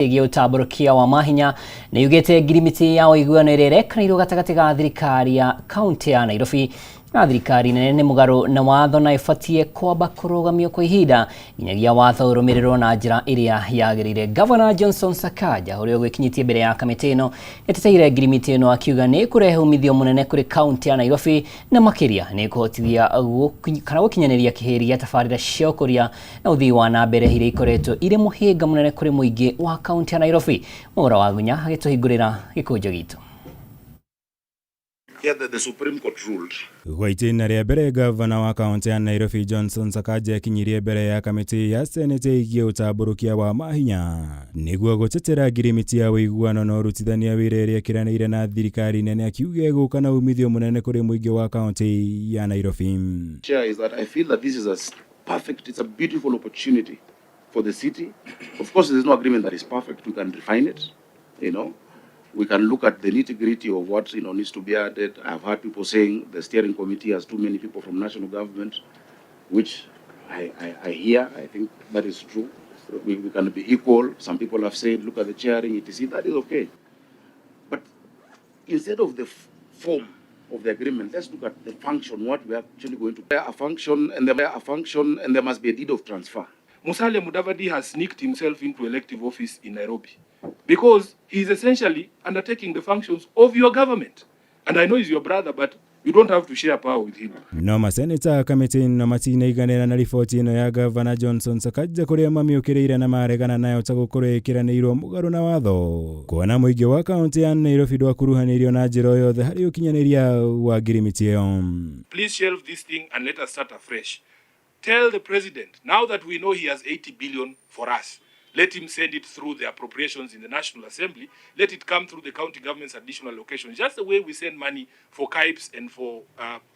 Ĩgiĩ ũtambũrũkia wa mahinya nĩ yugĩte ngirimiti ya ũiguano ĩrĩa ĩrekanĩirwo gatagatĩ ga thirikari ya kaunti ya Nairobi na thirikari nene nĩ mũgarũ na watho na ĩbatiĩ kwamba kũrũgamio kwa ihinda nginyagia watho ũrũmĩrĩrwo na njĩra ĩrĩa yagĩrĩire. Governor Johnson Sakaja, ũrĩa ũgĩkinyĩtie mbere ya kamĩtĩ ĩno, nĩateteire ngirimiti ĩno akiuga nĩ ĩkũrehe umithio mũnene kũrĩ kaunti ya Nairobi na makĩria nĩ ĩkũhotithia kana gũkinyanĩria kĩhĩri gĩa tabarĩra cia ũkũria na ũthii wa na mbere iria ikoretwo irĩ mũhĩnga mũnene kũrĩ mũingĩ wa kaunti ya Nairobi. Mwaũra Wagunya agĩtũhingũrĩra gĩkũnjo gitũ. Yeah, the Supreme Court ruled. Gwa itĩna rĩa mbere, gavana wa kaunti ya Nairobi Johnson Sakaja akinyirie mbere ya kamĩtĩ ya Senate ĩgiĩ ũtambũrũkia wa mahinya nĩguo gũtetera ngirimiti ya ũiguano na ũrutithania wĩra ĩrĩa ĩkĩranĩire na thirikari nene, akiuga ĩgũka na umithio mũnene kũrĩ mũingĩ wa kaunti ya Nairobi. Chair, is that I feel that this is a perfect, it's a beautiful opportunity for the city. Of course, there's no agreement that is perfect. We can refine it. We can look at the nitty-gritty of what needs to be added. I've heard people saying the steering committee has too many people from national government, which I hear. I think that is true. We can be equal. Some people have said, "Look at the chairing, etc." That is okay. But instead of the form of the agreement, let's look at the function, what we are actually going to a function, and there a function, and there must be a deed of transfer. Musalia Mudavadi has sneaked himself into elective office in Nairobi because he is essentially undertaking the functions of your government. And I know he's your brother, but you don't have to share power with him. No maseneta kamĩtĩ ĩno matinaiganĩra na riboti ĩno ya gavana Johnson Sakaja, kũrĩa mamĩũkĩrĩire na maregana nayo ta gũkorwo ĩkĩranĩirwo mũgarũ na watho, kuona mũingĩ wa kaunti ya Nairobi ndwakuruhanĩirio na njĩra o yothe harĩ ũkinyanĩria wa ngirimiti ĩyo. Please shelve this thing and let us start afresh. Tell the president, now that we know he has 80 billion for us, let him send it through the appropriations in the National Assembly. Let it come through the county government's additional allocations, just the way we send money for KIPES and for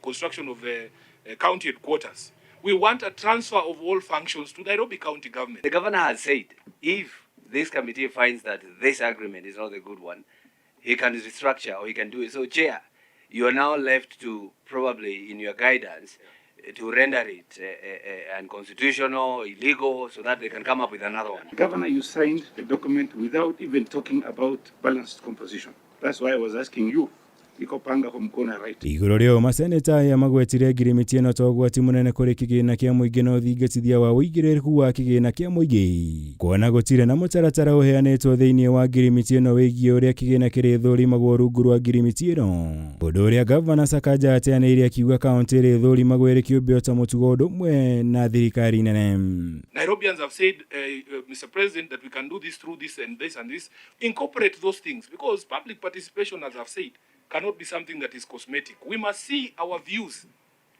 construction of the county headquarters. We want a transfer of all functions to Nairobi County Government. The governor has said if this committee finds that this agreement is not a good one, he can restructure or he can do it. So, Chair, you are now left to probably, in your guidance, to render it unconstitutional, illegal, so that they can come up with another one. Governor, you signed the document without even talking about balanced composition. That's why I was asking you, iko panga kwa mkono right. Igũrũ rĩo, maseneta aya magwetire ngirimiti ĩno ta ũgwati mũnene kũrĩ kĩgĩna kĩa mũingĩ na ũthingatithia wa ũigĩrĩrĩku wa kĩgĩna kĩa mũingĩ, kuona gũtirĩ na mũtaratara ũheanĩtwo thĩinĩ wa ngirimiti ĩno wĩgiĩ ũrĩa kĩgĩna kĩrĩthũrimagwo rungu rwa ngirimiti ĩno, ũndũ ũrĩa gavana Sakaja ateanĩirie akiuga kaunti ĩrĩthũrimagwo ĩrĩ kĩũmbe o ta mũtugo ũndũ ũmwe na thirikari nene. Nairobians have said, Mr. President, that we can do this through this and this and this. Incorporate those things because public participation, as I've said, cannot be something that is cosmetic. We must see our views,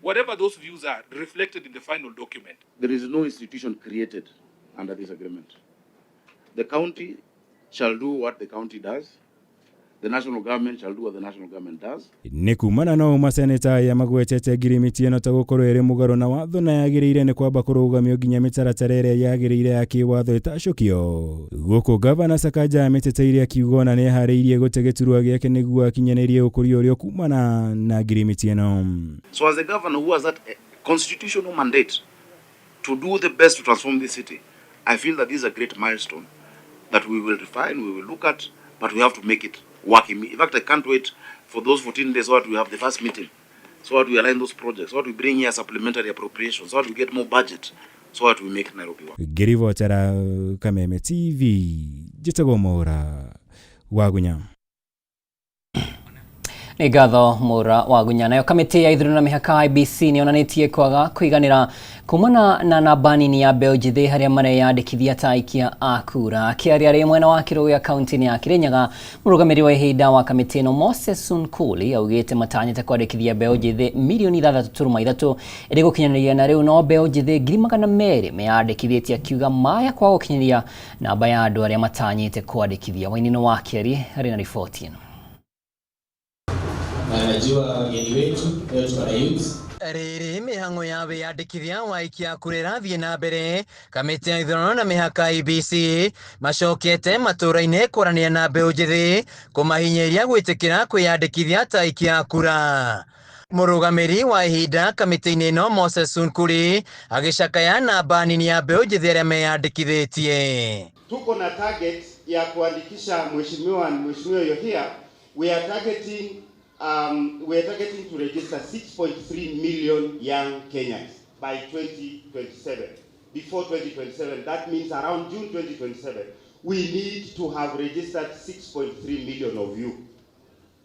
whatever those views are, reflected in the final document. There is no institution created under this agreement. The county shall do what the county does. The national government shall do what the national government does. Nĩ kumana na ũũ, maseneta aya magwetete ngirimiti ĩno ta gũkorwo ĩrĩ mũgarũ na watho na yagĩrĩire nĩ kwamba kũrũgamio nginya mĩtaratara ĩrĩa yagĩrĩire ya kĩwatho ĩtacũkio, gũkũ gavana Sakaja amĩteteire akiuga ona nĩ eharĩirie gũte gĩturwa gĩake nĩguo akinyanĩrie ũkũria ũrĩa ũkumana na ngirimiti ĩno. So as a governor who has that constitutional mandate to do the best to transform this city, I feel that this is a great milestone that we will refine, we will look at, but we have to make it work. In fact, I can't wait for those 14 days so that we have the first meeting, so that we align those projects, so that we bring here supplementary appropriations, so that we get more budget, so that we make Nairobi work. Ngĩribotera Kameme TV, njĩtagwo Mwaũra Wagunya. Nĩ ngatho, Mwaũra Wagunya. Nayo kamĩtĩ ya ithurano na mĩhaka IEBC nĩ yonanĩtie kwaga kũiganĩra kumana na namba nini ya mbeũ njĩthĩ harĩa mareyandĩkithia ta aikia a kura. Akĩaria arĩ mwena wa Kĩrũgĩa kaunti-inĩ ya Kĩrĩnyaga, mũrũgamĩrĩri wa ihinda wa kamĩtĩ ĩno Moses Sunkuli augĩte matanyĩte kwandĩkithia mbeũ njĩthĩ 6.3 mirioni, ĩrĩ gũkinyanĩria na rĩu no mbeũ njĩthĩ 200,000 meyandĩkithĩtie, akiuga maya kwaga gũkinyanĩria namba ya andũ arĩa matanyĩte kwandĩkithia. Wainino wa Kĩeri arĩ na riboti ĩno. Na najua wageni wetu leo tuko na youth. Rĩrĩ mĩhang'o ya wĩyandĩkithia wa aikia kura ĩrathiĩ na mbere, kamĩtĩ ya ithurano na mĩhaka IEBC macokete matũũra-inĩ kwaranĩria na mbeũ njĩthĩ kũmahinyĩrĩria gwĩtĩkĩra kwĩyandĩkithia ta aikia kura. Mũrũgamĩri wa ihinda kamĩtĩ-inĩ ĩno Moses Sunkuri agĩcakaya namba nini ya mbeũ njĩthĩ arĩa meyandĩkithĩtie. Tuko na target ya kuandikisha, mheshimiwa and mheshimiwa, you're here, we are targeting to register 6.3 million young Kenyans by 2027. Before 2027, that means around June 2027, we need to have registered 6.3 million of you.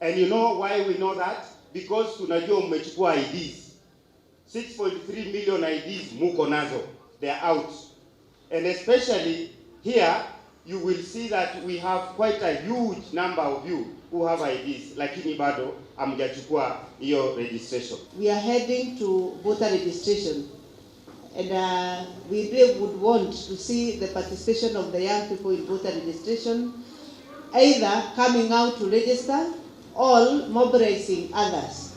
And you know why we know that? Because tunajua mmechukua IDs. 6.3 million IDs muko nazo. They are out. And especially here, you will see that we have quite a huge number of you who have IDs, lakini bado hamjachukua hiyo registration. We are heading to voter registration, and we really would want to see the participation of the young people in voter registration, either coming out to register or mobilizing others.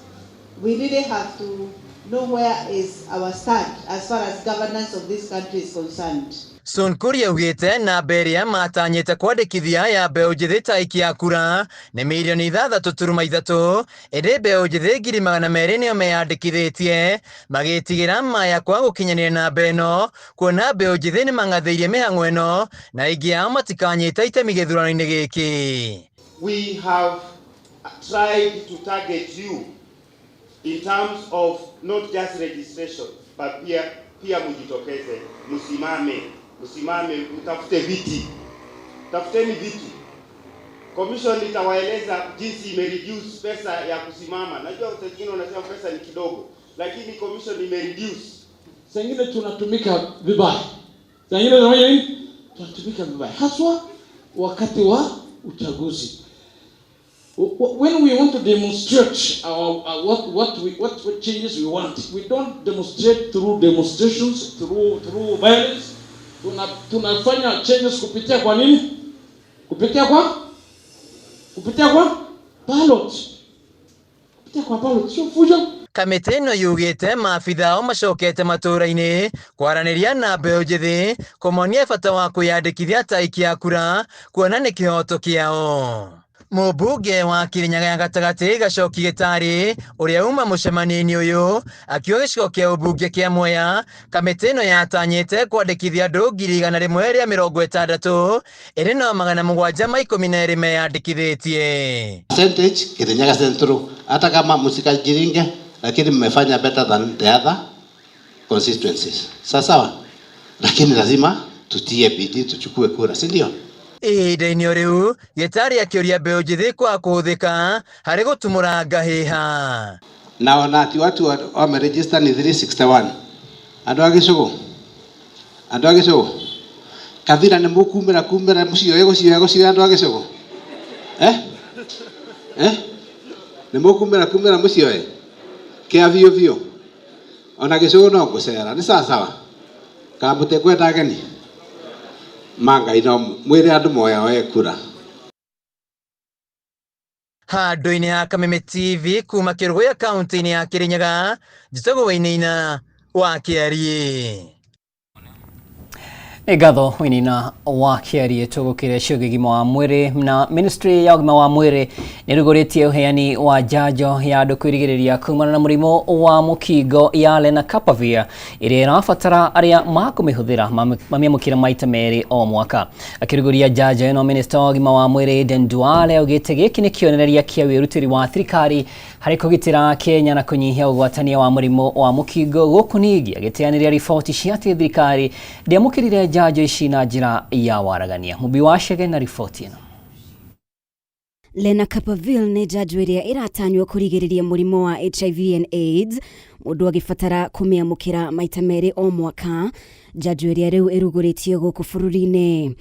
We really have to know where is our stand as far as governance of this country is concerned. Sunkuri augĩte namba ĩrĩa matanyĩte kwandĩkithia ya mbeũ njĩthĩ ta aikia kura nĩ mirioni 6.3, ĩndĩ mbeũ njĩthĩ 200,000 nĩo meyandĩkithĩtie, magĩtigĩra maya kwa gũkinyanĩria namba ĩno, kuona mbeũ njĩthĩ nĩ mang'athĩirie mĩhang'o ĩno na aingĩ ao matikanyita itemi gĩthurano-inĩ gĩkĩ. We have tried to target you in terms of not just registration, but pia mujitokeze, msimame, msimame, mtafute viti, tafuteni viti. Commission itawaeleza jinsi imereduce pesa ya kusimama. Najua saa zingine unasema pesa ni kidogo, lakini commission imereduce. Saa ingine tunatumika vibaya, saa ingine tunafanya nini? Tunatumika vibaya, haswa wakati wa uchaguzi. When we want to demonstrate our, what changes we want, we don't demonstrate through demonstrations, through violence. Tunafanya changes kupitia kwa nini? Kupitia kwa ballot. Kupitia kwa ballot, sio fujo. Kamĩtĩ ĩno yugĩte maabitha ao macokete matũũra-inĩ kwaranĩria na mbeũ njĩthĩ, kũmonia bata wa kwĩyandĩkithia ta aikia kura, kuona nĩ kĩhoto kĩao. Mũmbunge wa Kirinyaga ya gatagatĩ Gacoki Gĩtarĩ, ũrĩa uma mũcemanio-inĩ ũyũ, akiuga gĩcigo kĩa ũmbunge kĩa Mwea, kamĩtĩ ĩno yatanyĩte kwandĩkithia andũ 160,000, ĩrĩ no 712 meyandĩkithĩtie. Percentage Kirinyaga Central, hata kama msikajiringe, lakini mmefanya better than the other constituencies. Sawa sawa, lakini lazima tutie bidii tuchukue kura, si ndio? Ihinda-inĩ o rĩu, Gĩtarĩ akĩũria mbeũ njĩthĩ kwaga kũhũthĩka harĩ gũtumũra ngahĩha. Naona ati watu wameregister ni 361. Andũ a gĩcũgũ, andũ a gĩcũgũ, kathira nĩ mũkumĩra kumĩra mũcioe gũcioya gũcioya andũ a gĩcũgũ, eh eh nĩ mũkumĩra kumĩra mũcioe kĩa biũ biũ, ona gĩcũgũ no ngũcera nĩ sawa sawa, kana mũtikwenda ageni ma Ngai, no mwĩre andũ moyaoe kura. Handũ-inĩ ha Kameme TV kuma Kĩrũgũya, kaunti-inĩ ya Kĩrĩnyaga, njĩtagwo Wainaina wa Kĩariĩ. Nĩ ngatho, Wainaina wa Kĩariĩ. Tũgũkĩre ciũngĩ ũgima wa mwĩrĩ, na ministry ya ũgima wa mwĩrĩ nĩ ĩrugũrĩtie ũheani wa njanjo ya andũ kwĩrigĩrĩria kumana na mũrimũ wa mũkingo ya Lenacapavir, ĩrĩa ĩrabatara arĩa makũmĩhũthĩra mamĩamũkĩre maita 2 o mwaka. Akĩrugũria njanjo ĩno, minista wa ũgima wa mwĩrĩ Aden Duale augĩte gĩkĩ nĩ kĩonereria kĩa wĩrutĩri wa thirikari harĩ kũgitĩra Kenya na kũnyihia ũgwatania wa mũrimũ wa mũkingo, gũkũ ningĩ agĩteanĩria riboti cia atĩ thirikari ndĩamũkĩrire njanjo ici na njĩra ya waragania. Mũmbi wa Chege na riboti ĩno. Lenacapavir nĩ njanjo ĩrĩa ĩratanywo kũrigĩrĩria mũrimũ wa HIV and AIDS, mũndũ agĩbatara kũmĩamũkĩra maita 2 o mwaka, njanjo ĩrĩa rĩu ĩrugũrĩtio gũkũ bũrũri-inĩ.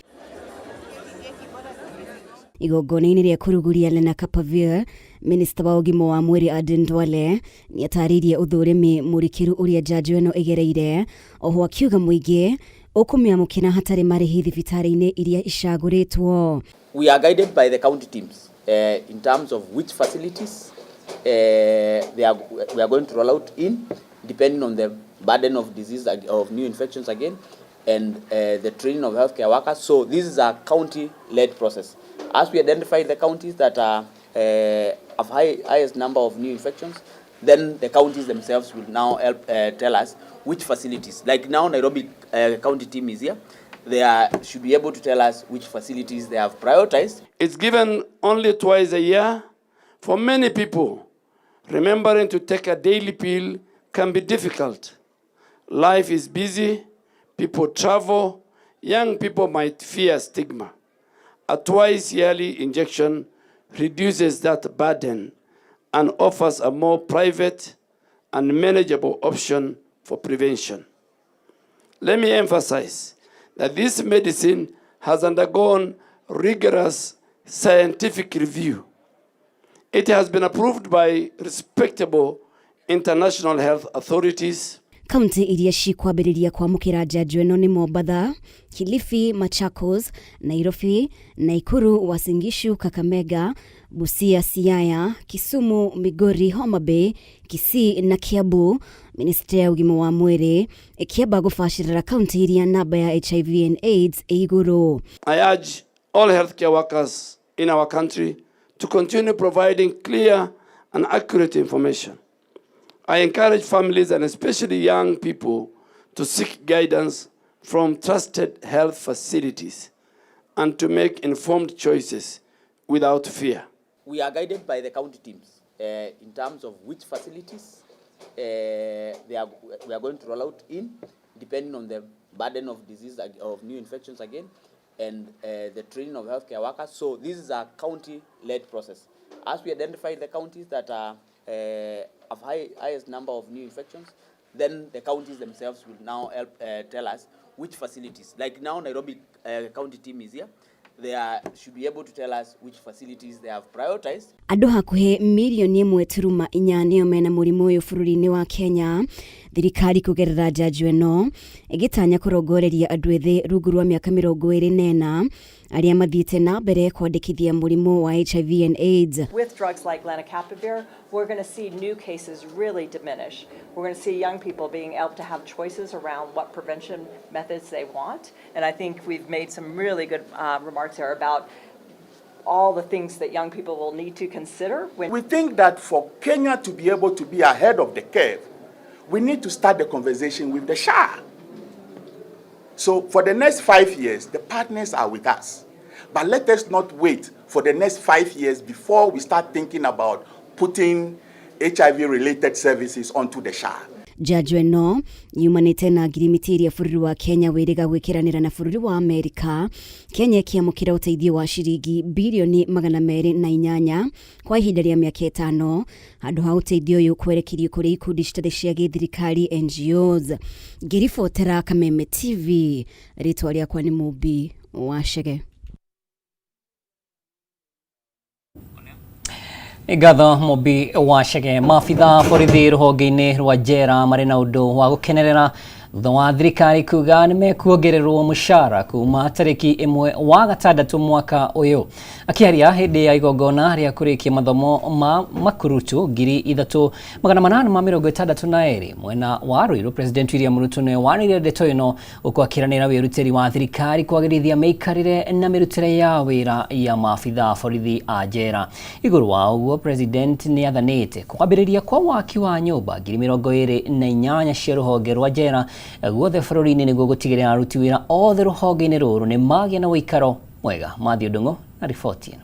Igongona-inĩ rĩa kũrugũria Lenacapavir, minista wa ũgima wa mwĩrĩ Aden Duale nĩ atarĩirie ũthũrimi mũrikĩru ũrĩa njanjo ĩno ĩgereire, oho akiuga mũingĩ ũkũmĩamũkĩra hatarĩ marĩhi thibitarĩ-inĩ iria icagũrĩtwo. We are guided by the county teams in terms of which facilities we are going to roll out in, depending on the burden of disease, of new infections again, and the training of healthcare workers. So this is a county-led process. As we identify the counties that are have highest number of new infections, then the counties themselves will now help tell us which facilities. Like now, Nairobi county team is here. They should be able to tell us which facilities they have prioritized. It's given only twice a year. For many people, remembering to take a daily pill can be difficult. Life is busy, people travel, young people might fear stigma. A twice yearly injection reduces that burden and offers a more private and manageable option for prevention. Let me emphasize that this medicine has undergone rigorous scientific review. It has been approved by respectable international health authorities. Kaunti iria cikwambĩrĩria kwamũkĩra njanjo ĩno nĩ Mombatha, Kilifi, Machakos, Nairobi, Nakuru, Uasin Gishu, Kakamega, Busia, Siaya, Kisumu, Migori, Homa Bay, Kisii na Kiambu. Ministry ya ũgima wa mwĩrĩ ĩkĩamba gũbacĩrĩra kaunti iria namba ya HIV and AIDS ĩ igũrũ. I urge all healthcare workers in our country to continue providing clear and accurate information. I encourage families and especially young people to seek guidance from trusted health facilities and to make informed choices without fear. We are guided by the county teams in terms of which facilities we are going to roll out in, depending on the burden of disease, of new infections again, and the training of healthcare workers. So this is a county-led process. As we identify the counties that are have highest number of new infections, then the counties themselves will now help tell us which facilities. Like now, Nairobi county team is here. They should be able to tell us which facilities they have prioritized. Andũ hakuhĩ mirioni 1.4 nĩo mena mũrimũ ũyũ bũrũri-inĩ wa Kenya. Thirikari kũgerera njanjo ĩno ĩgĩtanya kũrongoreria andũ ethĩ rungu rwa mĩaka 24 arĩa mathiĩte na mbere kwandĩkithia mũrimũ wa HIV and AIDS. With drugs like lenacapavir, we're going to see new cases really diminish. We're going to see young people being able to have choices around what prevention methods they want. And I think we've made some really good remarks there about all the things that young people will need to consider. When we think that for Kenya to be able to be ahead of the curve, we need to start the conversation with the SHA. So for the next 5 years, the partners are with us. But let us not wait for the next 5 years before we start thinking about putting HIV-related services onto the SHA. Njanjo ĩno yumanĩte na ngirimiti ĩrĩa bũrũri wa Kenya wĩrĩga gwĩkĩranĩra na bũrũri wa Amerika. Kenya ĩkĩamũkĩra ũteithio wa ciringi birioni 208 kwa ihinda rĩa mĩaka 5, handũ ha ũteithio ũyũ kwerekerio kũrĩ ikundi citarĩ cia gĩthirikari, NGOs. Ngĩribotera Kameme TV, rĩtwa rĩakwa nĩ Mũmbi wa Chege. Ngatho Mũmbi wa Chege. Maabitha borithi rũhonge-inĩ rwa njera marĩ na ũndũ wa gũkenerera thutha wa thirikari kuga nĩ mekuongererwo mũcara kuma tarĩki 1 wa gatandatũ mwaka ũyũ. Akĩaria hĩndĩ ya igongona rĩa kũrĩkia mathomo ma makurutu 3862 mwena wa Ruiru, President William Ruto nĩwe wanĩrĩire ndeto ĩno ũkũ akĩranĩra wĩrutĩri wa thirikari kwagĩrithia mĩikarĩre na mĩrutĩre ya wĩra ya maabitha borithi a njera. Igũrũ wa ũguo, President nĩ athanĩte kwambĩrĩria kwa waki wa nyũmba 28,000 cia rũhonge rwa njera guothe bũrũri-inĩ nĩguo gũtigĩrĩra aruti wĩra othe rũhonge-inĩ rũrũ nĩ magĩa na ũikaro mwega. Mathew Ndung'u na riboti ĩno.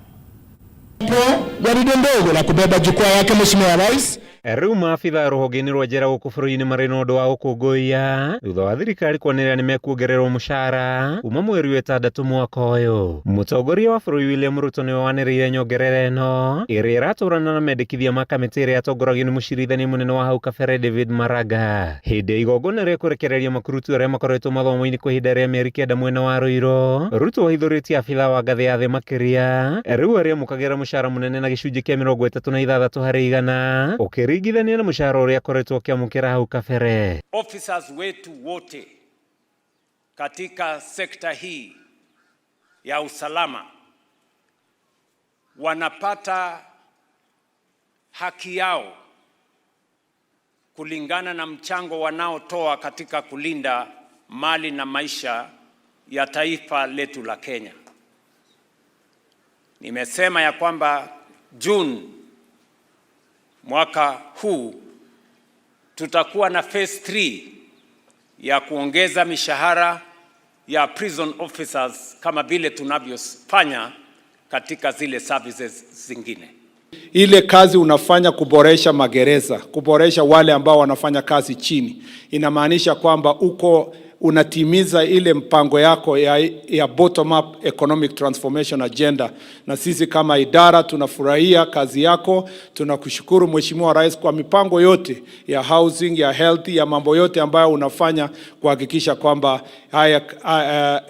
Gwaride ndogo la kubeba jukwaa yake Mheshimiwa Rais. Rĩu maabitha rũhonge-inĩ rwa njera gũkũ bũrũri-inĩ marĩ na ũndũ wa gũkũngũiya thutha wa thirikari kwanĩrĩra nĩ mekuongererwo mũcara kuma mweri wa 6 mwaka ũyũ. Mũtongoria wa bũrũri William Ruto nĩwe wanĩrĩire nyongerera ĩno ĩrĩa ĩratũrana na mendekithia ma kamĩtĩ ĩrĩa yatongoragio nĩ mũcirithania mũnene wa hau kabere David Maraga hĩndĩ ya igongona rĩa kũrekereria makurutu arĩa makoretwo mathomo-inĩ kwa ihinda rĩa mĩeri 9 mwena wa Ruiru. Ruto ahithũrĩtie abitha wa ngathĩ ya thĩ makĩria rĩu arĩa amũkagĩra mũcara mũnene na gĩcunjĩ kĩa 36 harĩ igana ũkĩringithania na mũcara ũrĩa akoretwo akĩamũkĩra hau kabere. Officers wetu wote katika sekta hii ya usalama wanapata haki yao kulingana na mchango wanaotoa katika kulinda mali na maisha ya taifa letu la Kenya. Nimesema ya kwamba June mwaka huu tutakuwa na phase 3 ya kuongeza mishahara ya prison officers kama vile tunavyofanya katika zile services zingine. Ile kazi unafanya kuboresha magereza, kuboresha wale ambao wanafanya kazi chini, inamaanisha kwamba uko unatimiza ile mpango yako ya bottom up economic transformation agenda. Na sisi kama idara tunafurahia kazi yako, tunakushukuru Mheshimiwa Rais kwa mipango yote ya housing, ya health, ya mambo yote ambayo unafanya kuhakikisha kwamba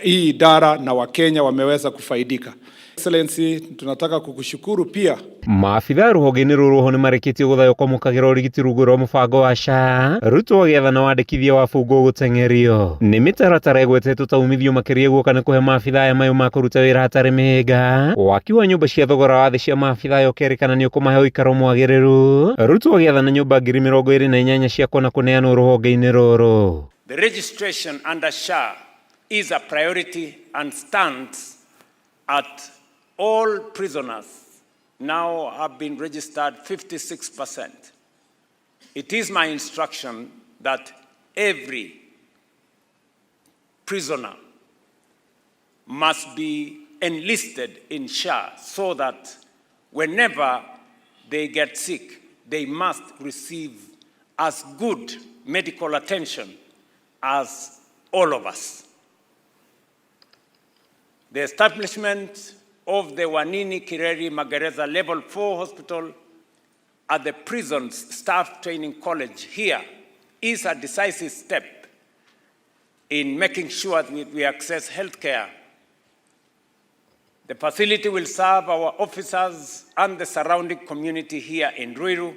hii idara na Wakenya wameweza kufaidika. Excellency, tunataka kukushukuru pia. Maabitha rũhonge-inĩ rũrũ oho nĩmarĩkĩtie gũthaywo kwamũkagĩra ũrigiti rungu rwa mũbango wa SHA. Ruto agĩathana wandĩkithia wa bungo gũteng'erio. Nĩ mĩtaratara ĩgwetetwo ta umithio makĩria guoka nĩ kũhe maabitha aya mayũ ma kũruta wĩra hatarĩ mĩhĩnga. Waki wa nyũmba cia thogora wa thĩ cia maabitha aya ũkerĩkana nĩ ũkũmahe ũikaro mwagĩrĩru. Ruto agĩathana nyũmba 28,000 cia kona kũneanwo rũhonge-inĩ rũrũ. The registration under SHA is a priority and stands at all prisoners now have been registered 56%. It is my instruction that every prisoner must be enlisted in SHA so that whenever they get sick, they must receive as good medical attention as all of us. The establishment of the Wanini Kireri Magereza Level 4 Hospital at the prison's Staff Training College here is a decisive step in making sure that we access healthcare. The facility will serve our officers and the surrounding community here in Ruiru.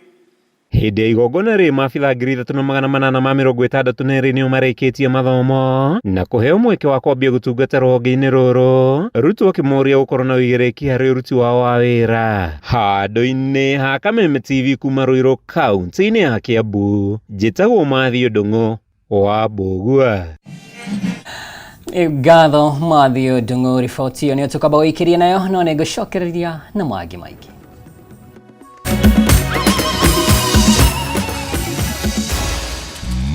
Hĩndĩ ya igongona rĩrĩ maabitha 3862 nĩo marĩkĩtie mathomo na kũheo mweke wa kwambia gũtungata rũhonge-inĩ rũrũ. Ruto akĩmoria gũkorwo na ũigĩrĩrĩki harĩ ũruti wao wa wĩra. Handũ-inĩ ha Kameme TV kuma Ruiru kaunti-inĩ ya Kiambu, njĩtagwo Mathew Ndung'u wa Mbũgua. Ngatho Mathew Ndung'u, riboti ĩyo nĩyo tũkamba gũikĩria nayo, no nĩ ngũcokereria na mangĩ maingĩ.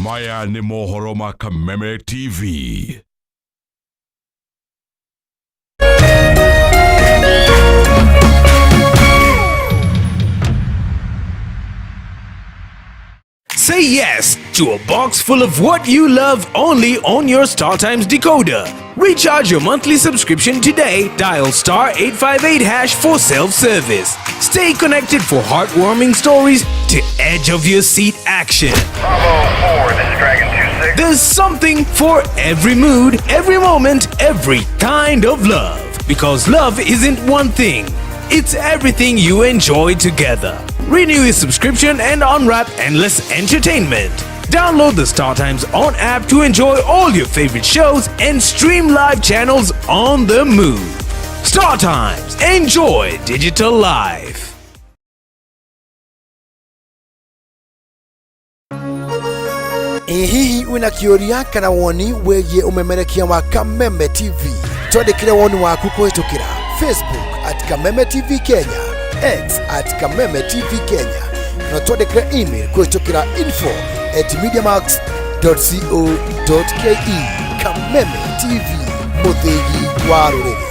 Maya nĩ mohoro ma Kameme TV. Say yes to a box full of what you love only on your StarTimes decoder. Recharge your monthly subscription today. Dial star 858 hash for self-service. Stay connected for heartwarming stories to edge of your seat action. Bravo 4, this is Dragon 26. There's something for every mood, every moment, every kind of love. Because love isn't one thing. It's everything you enjoy together. Renew your subscription and unwrap endless entertainment. Download the StarTimes On app to enjoy all your favorite shows and stream live channels on the move. StarTimes, enjoy digital life. Ĩ hihi wĩna kĩũria kana woni wĩgiĩ ũmemerekia wa Kameme TV? Twandĩkĩre woni waku kũhĩtũkĩra Facebook at Kameme TV Kenya, X at Kameme TV Kenya, kana twandĩkĩre email kũhĩtũkĩra info at mediamax.co.ke. Kameme TV, mũthĩgi wa rũrĩrĩ.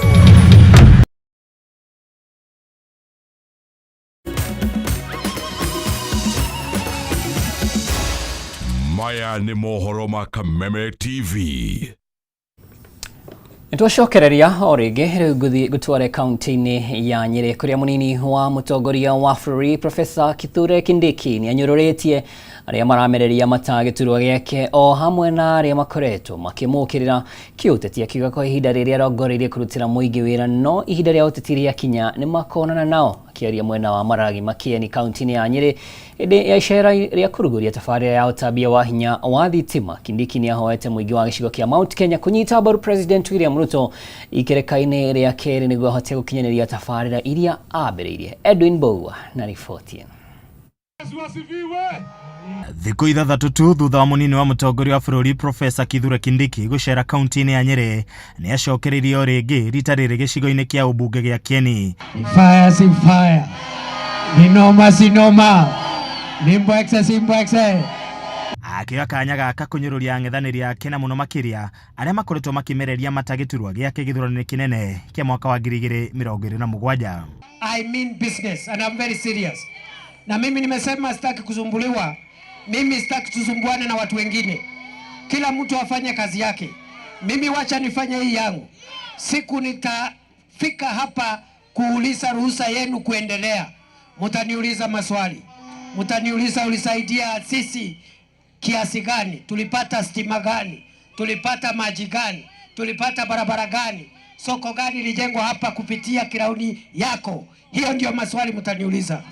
Maya nĩ mohoro ma Kameme TV. Nĩtwacokereria o rĩngĩ rĩu ngũthiĩ ngũtware kaunti-inĩ ya Nyĩrĩ kũrĩa mũnini wa mũtongoria wa bũrũri Profesa Kithure Kindiki nĩanyũrũrĩtie arĩa maramereria mata gĩturwa gĩake o hamwe na arĩa makoretwo makĩmũkĩrĩra kĩũteti, akiuga kwa ihinda rĩrĩa arongoreirie kũrutĩra mũingĩ wĩra no ihinda rĩa ũteti rĩakinya nĩmakonana nao. Akĩaria mwena wa Maragi Makieni kaunti-inĩ ya Nyĩrĩ hĩndĩ ya icera rĩa kũrugũria tabarĩra ya ũtambia wa hinya wa thitima, Kindiki nĩahoete mũingĩ wa gĩcigo kĩa Mount Kenya kũnyita mbaru President William Ruto ikereka-inĩ rĩa kerĩ nĩguo ahote gũkinyanĩria tabarĩra iria ambĩrĩirie. Edwin Mbugua na riboti ĩno. Thikũ ithathatũ tu thutha wa mũnini wa mũtongoria wa bũrũri Profesa Kithure Kindiki gũcera kaunti-inĩ ya Nyĩrĩ, nĩ acokereirie o rĩngĩ rita rĩrĩ gĩcigo-inĩ kĩa ũmbunge gĩa Kieni. Fire si fire, ni noma si noma, ni mbwekse si mbwekse. Akĩoya kanya gaka kũnyũrũria ang'ethanĩri ake na mũno makĩria arĩa makoretwo makĩmereria mata gĩturwa gĩake gĩthurano-inĩ kĩnene kĩa mwaka wa 2027. I mean business and I'm very serious. Na mimi nimesema sitaki kusumbuliwa, mimi sitaki tusumbuane na watu wengine. Kila mtu afanye kazi yake. Mimi wacha nifanye hii yangu. Siku nitafika hapa kuuliza ruhusa yenu kuendelea, mutaniuliza maswali, mutaniuliza ulisaidia sisi kiasi gani, tulipata stima gani, tulipata maji gani, tulipata barabara gani, soko gani ilijengwa hapa kupitia kirauni yako. Hiyo ndio maswali mtaniuliza.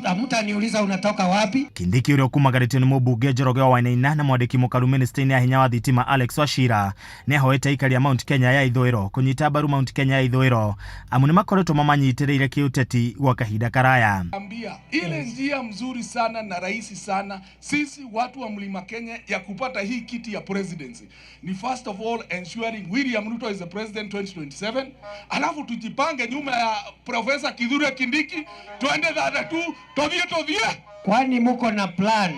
Hamtaniuliza unatoka wapi. Kindiki ũrĩa ũkumagarĩtio nĩ mũmbunge Njoroge wa Wainaina na mwandĩki mũkaru ministry-inĩ ya hinya wa thitima Alex Wachira nĩ ahoete aikari a Mount Kenya ya ithũĩro kũnyita mbaru Mount Kenya ya ithũĩro amu nĩ makoretwo mamanyitĩrĩire kĩũteti gwa kahinda karaya. Ambia ile njia mzuri sana na rahisi sana sisi watu wa Mlima Kenya ya kupata hii kiti ya presidency ni first of all ensuring William Ruto is the president 2027, alafu tujipange nyuma ya Professor Kithure Kindiki, twende thata tu tothie tothie. Kwani muko na plan?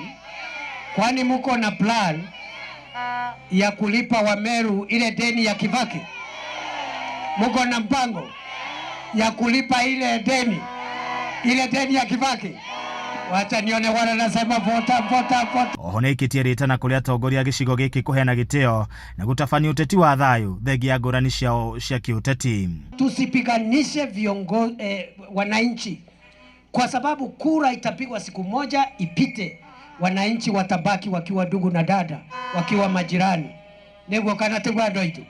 Kwani muko na plan ya kulipa Wameru ile deni ya Kibaki? Muko na mpango ya kulipa ile deni, ile deni ya Kibaki? Wacha nione wana nasema vota vota vota. Oho nĩ aikĩtie rĩtana kũrĩ atongoria a gĩcigo gĩkĩ kũheana gĩtĩo na gũtabania ũteti wa thayũ thengia ya ngũrani ciao cia kĩũteti. Tusipiganishe viongo, wananchi kwa sababu kura itapigwa siku moja ipite, wananchi watabaki wakiwa ndugu na dada, wakiwa majirani. Nĩguo kana tiguo andũ aitũ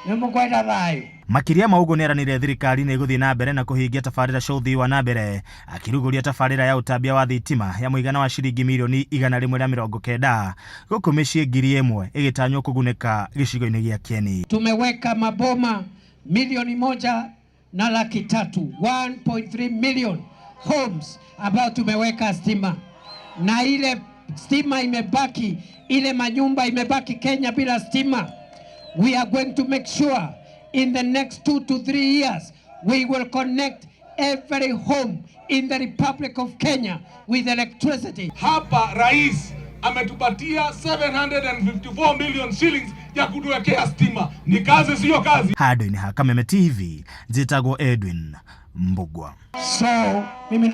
nĩmũkwenda thayũ. Makĩria ma ũguo nĩeranĩire thirikari nĩ ĩgũthiĩ na mbere na kũhingia tabarĩra cia ũthii wa na mbere akĩrugũria tabarĩra ya ũtambia wa thitima ya mũigana wa ciringi mirioni 190 gũkũ mĩciĩ 1000 ĩgĩtanywo kũgunĩka gĩcigo-inĩ gĩa Kieni. Tumeweka maboma 1,300,000, 1.3 million homes ambayo tumeweka stima, na ile stima imebaki, ile manyumba imebaki Kenya bila stima. We are going to make sure in the next 2 to 3 years we will connect every home in the Republic of Kenya with electricity. Hapa rais ametupatia 754 million shillings ya kutuwekea stima. Ni kazi, sio kazi. Handũ-inĩ ha Kameme TV njĩtagwo Edwin Mbugua. So, mimi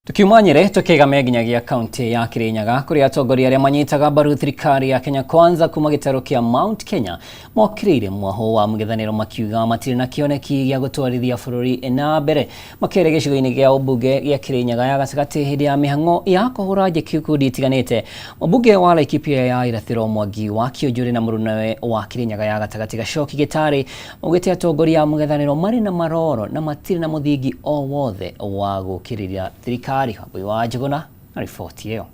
Tukiuma Nyeri tukigame nginyagia kaunti ya Kirinyaga kũrĩa atongoria arĩa manyitaga mbaru thirikari ya Kenya Kwanza kuma gĩtarũ kĩa Mount Kenya mokĩrĩire mwaho wa mũng'ethanĩro makiuga matirĩ na kĩoneki gĩa gũtwarithia bũrũri na mbere. Makĩaria gĩcigo-inĩ gĩa ũmbunge gĩa Kirinyaga ya gatagatĩ hĩndĩ ya mĩhang'o ya kũhũra njeki ikundi itiganĩte, mũmbunge wa Laikipia ya irathĩro Mwangi wa Kĩũnjũrĩ na mũrunawe wa Kirinyaga ya gatagatĩ Gacoki Gĩtarĩ maugĩte atongoria a mũng'ethanĩro marĩ na maroro na matirĩ na mũthingi o wothe wa gũũkĩrĩra thirikari. Wambui wa Njũgũna na riboti ĩyo.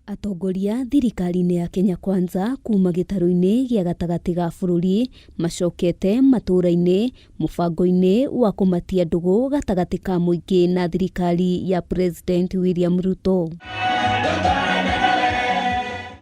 Atongoria thirikari-inĩ ya Kenya Kwanza kuma gĩtarũ-inĩ gĩa gatagatĩ ga bũrũri macokete matũũra-inĩ mũbango-inĩ wa kũmatia ndũgũ gatagatĩ ka mũingĩ na thirikari ya President William Ruto.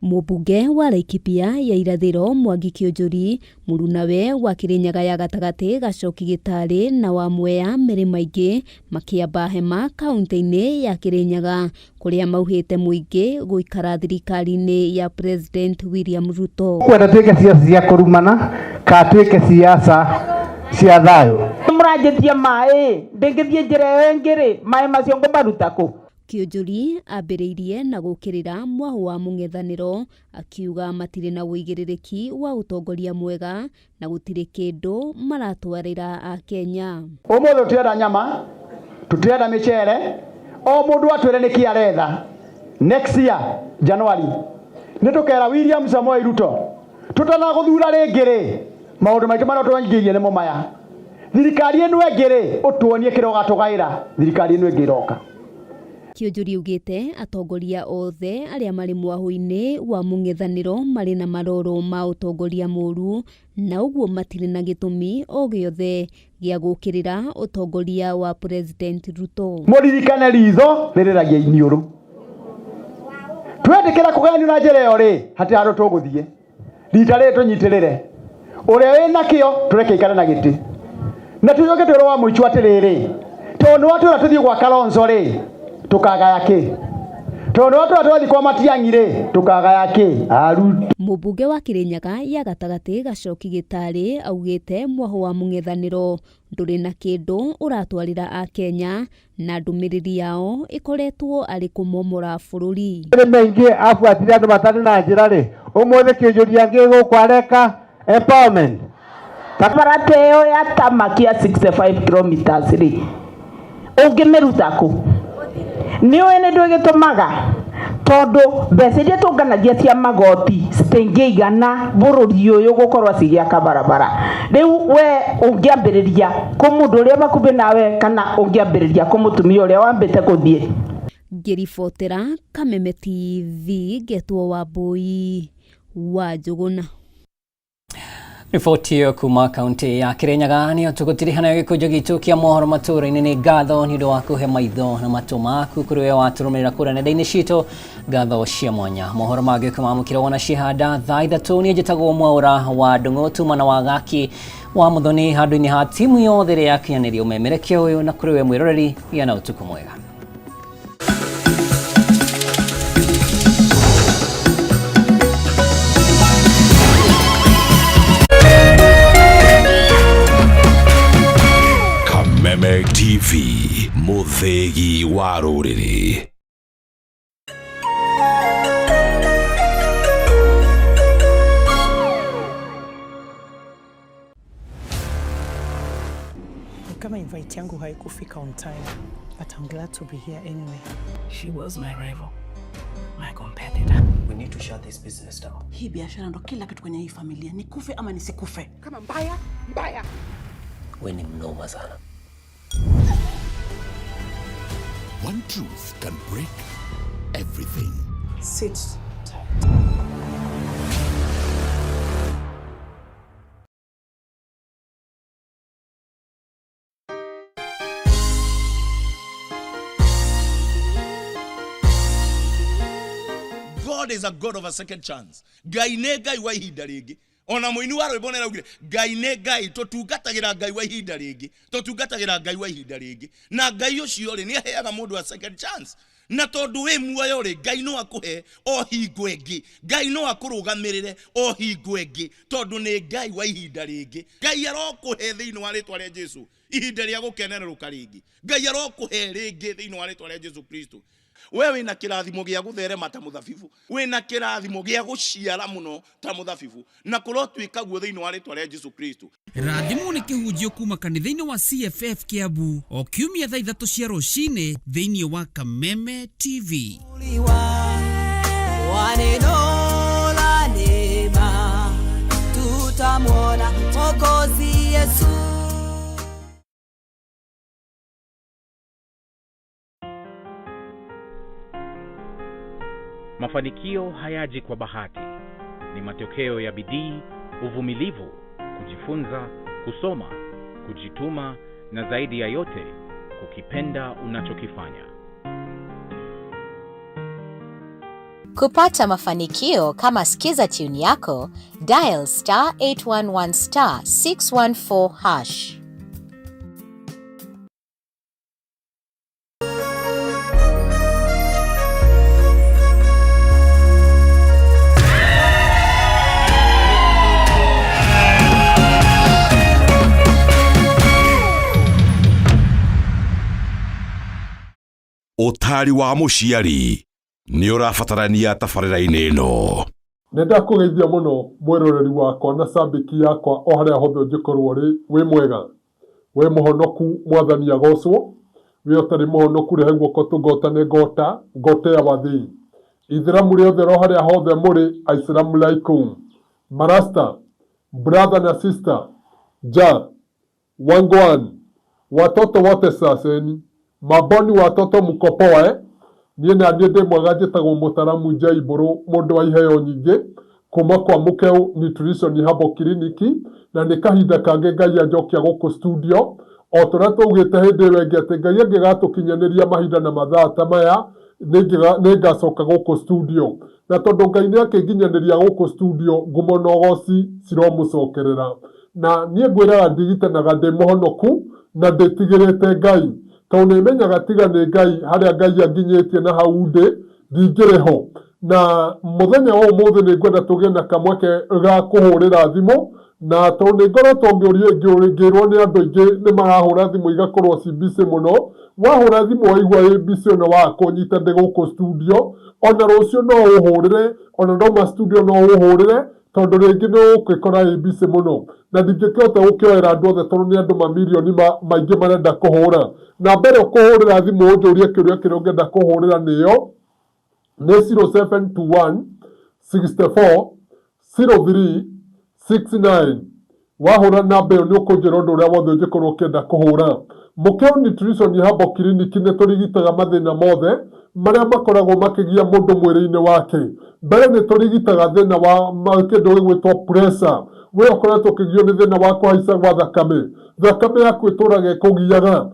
Mũmbunge wa Laikipia ya irathĩro Mwangi Kĩũnjũri, mũrunawe wa Kĩrĩnyaga ya gatagatĩ Gacoki Gĩtarĩ na wa Mwea Mĩrĩ Maingĩ makĩamba hema kaunti-inĩ ya Kĩrĩnyaga kũrĩa mauhĩte mũingĩ gũikara thirikari-inĩ ya President William Ruto. Kwenda twĩke siasa cia kũrumana ka twĩke siasa cia thayũ. Mũranjĩtie maĩ ndĩngĩthiĩ njĩra ĩyo ĩngĩ rĩ, maĩ macio ngũmaruta kũ? Kĩũnjũri ambĩrĩirie na gũkĩrĩra mwahu wa mũng'ethanĩro akiuga matirĩ na ũigĩrĩrĩki wa ũtongoria mwega na gũtirĩ kĩndũ maratwarĩra Akenya. Ũmũthĩ tũtirenda nyama, tũtirenda mĩcere, o mũndũ atwĩre nĩkĩ aretha. Next year January nĩ tũkera William Samoei Ruto tũtanagũthura rĩngĩ rĩ, maũndũ maitũ marĩa tũingĩirie nĩmo maya. Thirikari ĩno ĩngĩ rĩ, ũtuonie kĩrĩa ũgatũgaĩra, thirikari ĩno ĩngĩ ĩroka. Kĩũnjũri augĩte atongoria othe arĩa marĩ mwahu-inĩ wa mũng'ethanĩro marĩ na maroro ma ũtongoria mũru na ũguo matirĩ na gĩtũmi o gĩothe gĩa gũũkĩrĩra ũtongoria wa President Ruto. Mũririkane ritho rĩrĩragia iniũrũ. Twetĩkĩra kũgayanio na njĩra ĩyo rĩ, hatirĩ handũ tũgũthiĩ. Rita rĩrĩ tũnyitĩrĩre. Ũrĩa wĩna kĩo tũreke aikare na gĩtĩ. Na tũcoke twĩrwo wa mũico atĩrĩrĩ, tondũ nĩ watwĩra tũthiĩ gwa Kalonzo rĩ, Tukagaya kĩ? Tondũ watũra twathi kwa Matiang'i rĩ, tukagaya kĩ? Arutwo. Mũmbunge wa Kirinyaga ya gatagatĩ Gachoki Gĩtarĩ augĩte mwahũ wa mũng'ethanĩro ndũrĩ na kĩndũ ũratwarĩra Akenya na ndũmĩrĩri yao ĩkoretwo arĩ kũmomora bũrũri. Nĩ maingĩ abuatire andũ matarĩ na njĩra rĩ, ũmũthĩ kĩnjũria ngĩ gũkũ areka empowerment. Barabara ĩyo ya tamaki ya 65 kilometers rĩ, ũngĩmĩruta kũ? Nĩ ũĩ nĩ ndũ gĩtũmaga tondũ mbeca iria tũnganagia cia magoti citingĩigana bũrũri ũyũ gũkorwo cigĩaka barabara. Rĩu we ũngĩambĩrĩria kũ mũndũ ũrĩa bakumbĩ nawe kana ũngĩambĩrĩria kũ mũtumia ũrĩa wambĩte kũthiĩ? Ngĩribotera Kameme TV ngetwo Wambũi wa Njũgũna. Riboti ĩyo kuma kaunti ya Kirinyaga nĩyo tũgũtiriha nayo gĩkũnjo gitũ kĩa mohoro matũũra-inĩ. Nĩ ngatho nĩ ũndũ wa kũhe maitho na matũ maku kũrĩ we watũrũmĩrĩra kũrĩa nenda-inĩ citũ, ngatho cia mwanya. Mohoro mangĩ ũkĩmamũkĩra wona cihanda thaa 3. Niĩ njĩtagwo Mwaũra wa Ndũng'ũ tuma na wagaki wa Mũthoni handũ-inĩ ha timu yothe ĩrĩa yakinyanĩria ũmemerekia ũyũ, na kũrĩ we mwĩroreri, gĩa na ũtukũ mwega. Kameme TV, mũthĩgi wa rũrĩrĩ. Kama invite yangu haikufika on time, but I'm glad to be here anyway. She was my rival, my competitor. We need to shut this business down. Hii biashara ndo kila kitu kwenye hii familia, nikufe ama nisikufe. Kama mbaya mbaya. We ni mnoma sana. One truth can break everything. Sit tight. God is a God of a second chance. Ngai nĩ Ngai wa ihinda rĩngĩ. Ona mũini wa rwĩmbo nĩaraugire Ngai nĩ Ngai, tũtungatagĩra Ngai wa ihinda rĩngĩ, tũtungatagĩra Ngai wa ihinda rĩngĩ. Na Ngai ũcio rĩ, nĩ aheaga mũndũ a second chance. Na tondũ wĩ muoyo rĩ, Ngai no akũhe o hingo ĩngĩ, Ngai no akũrũgamĩrĩre o hingo ĩngĩ, tondũ nĩ Ngai wa ihinda rĩngĩ. Ngai arokũhe thĩinĩ wa rĩtwa rĩa Jesu ihinda rĩa gũkenerũka rĩngĩ. Ngai arokũhe rĩngĩ thĩinĩ wa rĩtwa rĩa Jesu Kristo. We wĩna kĩrathimo gĩa gũtherema ta mũthabibu, wĩna kĩrathimo gĩa gũciara mũno ta mũthabibu, na kũrotuĩka guo thĩinĩ wa rĩtwa rĩa Jesu Kristo. Rathimwo nĩ kĩhunjio kuma kanitha-inĩ wa CFF Kiambu o kiumia thaa 3 cia rũcinĩ thĩinĩ wa Kameme TV. Wa neno la neema tutamwona Mwokozi Yesu. Mafanikio hayaji kwa bahati, ni matokeo ya bidii, uvumilivu, kujifunza, kusoma, kujituma na zaidi ya yote kukipenda unachokifanya. Kupata mafanikio kama Skiza tune yako, dial star 811 star 614 hash. Ũtari wa mũciari nĩ ũrabatarania tabarĩra-inĩ ĩno. Nĩ ndakũgeithia mũno mwĩroreri wakwa na cambĩki yakwa o harĩa hothe ũngĩkorwo ũrĩ, wĩ mwega, wĩ mũhonoku, mwathani agocwo, wĩ ũtarĩ mũhonoku rehe guoko tũgotane ngota, ngote ya wathii. Ithĩramu rĩothe ro harĩa hothe mũrĩ, aisalamu alaikum. Marasta, brother na sister, ja, wangwan, watoto wote saseni, maboni watoto mko poa eh? Niĩ na niĩ ndĩ mwega, njĩtagwo mũtaramu J Mbũrũ, mũndũ wa iheo nyingĩ kuma kwa Mũkeu Nutrition Herbal Clinic, na nĩ kahinda kangĩ Ngai anjokia gũkũ studio o tũrĩa twaugĩte hĩndĩ ĩyo ĩngĩ atĩ Ngai angĩgatũkinyanĩria mahinda na mathaa ta maya nĩngacoka gũkũ studio, na tondũ Ngai nĩ akĩnginyanĩria gũkũ studio, ngumo na ũgoci ciromũcokerera. Na niĩ ngwĩraga ndirikanaga ndĩ mũhonoku na ndĩtigĩrĩte Ngai. Tondũ nĩ menyaga tiga nĩ Ngai harĩa Ngai anginyĩtie na hau ndĩ, ndingĩrĩ ho. Na mũthenya wa ũmũthĩ nĩ ngwenda tũgĩe na kamweke ga kũhũrĩra thimũ, na tondũ nĩ ngoretwo ngĩũrio ngĩrwo nĩ andũ aingĩ nĩ marahũra thimũ igakorwo ci busy mũno, wahũra thimũ waigua ĩ busy ona waga kũnyita ndĩ gũkũ studio, ona rũciũ no ũhũrĩre, ona ndauma studio no ũhũrĩre, tondũ rĩngĩ nĩ ũgũgĩkora ĩ busy mũno na ndingĩkĩhota gũkĩoera andũ othe tondũ nĩ andũ mamirioni maingĩ marenda kũhũra. Na mbere ũkũhũrĩra thimũ ũnjũrie kĩũria kĩrĩa ũngĩenda kũhũrĩra nĩyo nĩ 0721 64 03 69. Wahũra namba ĩyo nĩ ũkũnjĩra ũndũ ũrĩa wothe ũngĩkorwo ũkĩenda kũhũra. Mũkĩo Nutrition Herbal Clinic nĩ tũrigitaga mathĩna mothe marĩa makoragwo makĩgia mũndũ mwĩrĩ-inĩ wake. Mbere nĩ tũrigitaga thĩna wa kĩndũ gĩgwĩtwo pressure. We ũkoretwo ũkĩgio nĩ thĩna wa kũhaica gwa thakame, thakame yaku ĩtũraga ĩkũgiaga.